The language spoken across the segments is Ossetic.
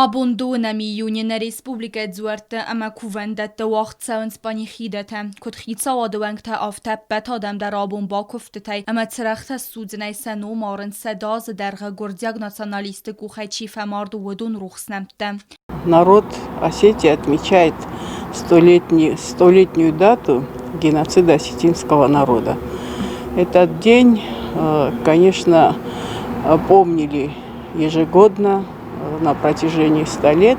Абон дыууынӕм июны нӕ республикӕйы дзуӕртты ӕмӕ кувӕндӕтты уагъд цӕуынц панихидӕтӕ. Куыд хицауады уӕнгтӕ, афтӕ ӕппӕт адӕм дӕр абон бакуывдтытӕй ӕмӕ цырӕгътӕ ссудзынӕй сӕ ном арынц 100 азы дӕргъы гуырдзиаг националистты къухӕй чи фӕмард, уыдон рухс нӕмттӕ. Народ Осетии отмечает столетнюю дату геноцида осетинского народа. Этот день, конечно, помнили ежегодно на протяжении 100 лет,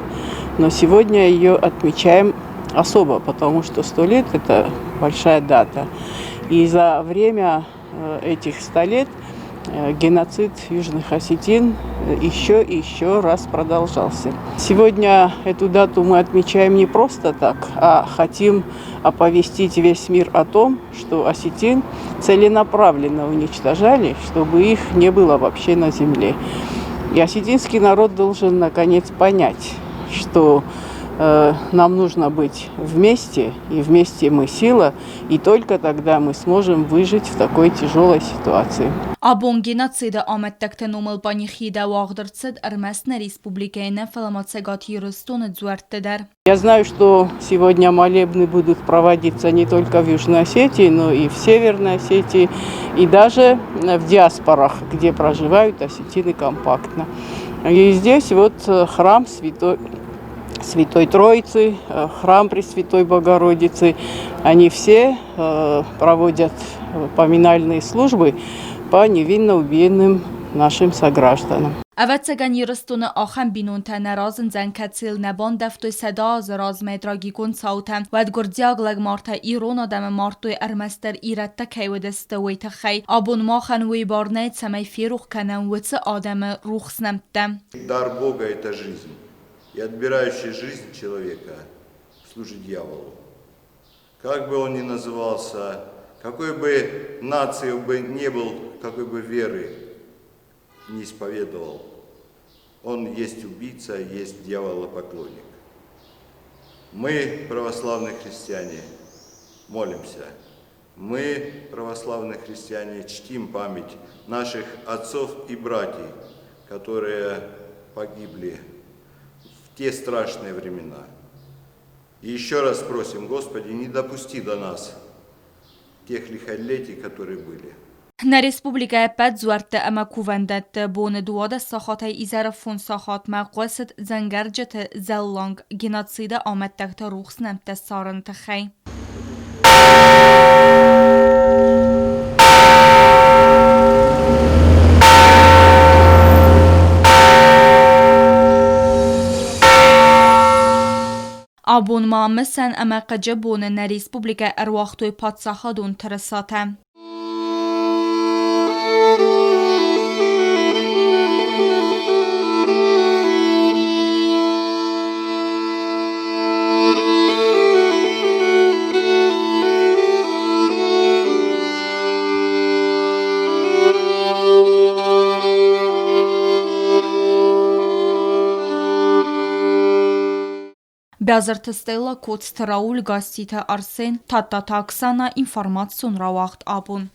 но сегодня ее отмечаем особо, потому что 100 лет – это большая дата. И за время этих 100 лет геноцид южных осетин еще и еще раз продолжался. Сегодня эту дату мы отмечаем не просто так, а хотим оповестить весь мир о том, что осетин целенаправленно уничтожали, чтобы их не было вообще на земле. И осетинский народ должен наконец понять, что нам нужно быть вместе, и вместе мы сила, и только тогда мы сможем выжить в такой тяжелой ситуации. Абон геноциды амӕттӕгты номыл панихидӕ уагъд ӕрцыд ӕрмӕст нӕ республикӕйы нӕ, фӕлӕ ма Цӕгат Ирыстоны дзуӕртты дӕр. Я знаю, что сегодня молебны будут проводиться не только в Южной Осетии, но и в Северной Осетии, и даже в диаспорах, где проживают осетины компактно. И здесь вот храм Святой Троицы, храм Пресвятой Богородицы, они все проводят поминальные службы по невинно убиенным нашим согражданам. Ӕвӕццӕгӕн, Ирыстоны ахӕм бинонтӕ нӕ разындзӕн, кӕцыйыл нӕ бандӕвтой 100 азы размӕ трагикон цаутӕ. Уӕд гуырдзиаг лӕгмартӕ ирон адӕмы мардтой ӕрмӕстдӕр ирӕттӕ кӕй уыдысты, уый тыххӕй. Абон махӕн уый бар нӕй, цӕмӕй ферох кӕнӕм уыцы адӕмы рухс нӕмттӕ. Дар Бога – это жизнь, и отбирающий жизнь человека служит дьяволу. Как бы он ни назывался, какой бы нации бы не был, какой бы веры не исповедовал, он есть убийца, есть дьяволопоклонник. Мы, православные христиане, молимся. Мы, православные христиане, чтим память наших отцов и братьев, которые погибли в те страшные времена. И еще раз просим, Господи, не допусти до нас тех лихолетий, которые были. Нӕ республикӕйы ӕппӕт дзуӕртты ӕмӕ кувӕндӕтты боны 12 сахатӕй изӕры 5 сахатмӕ хъуысыд дзӕнгӕрджыты зӕлланг геноциды амӕттӕгты рухс нӕмттӕ ссарыны тыххӕй. Абон ма мысӕн ӕмӕ хъыджы боны нӕ республикӕ ӕруагътой паддзахадон тырысатӕ. Бязырты Стелла, Коцты Рауль, Гасситы Арсен, Тадтаты Оксана, информацион рауагъд абон.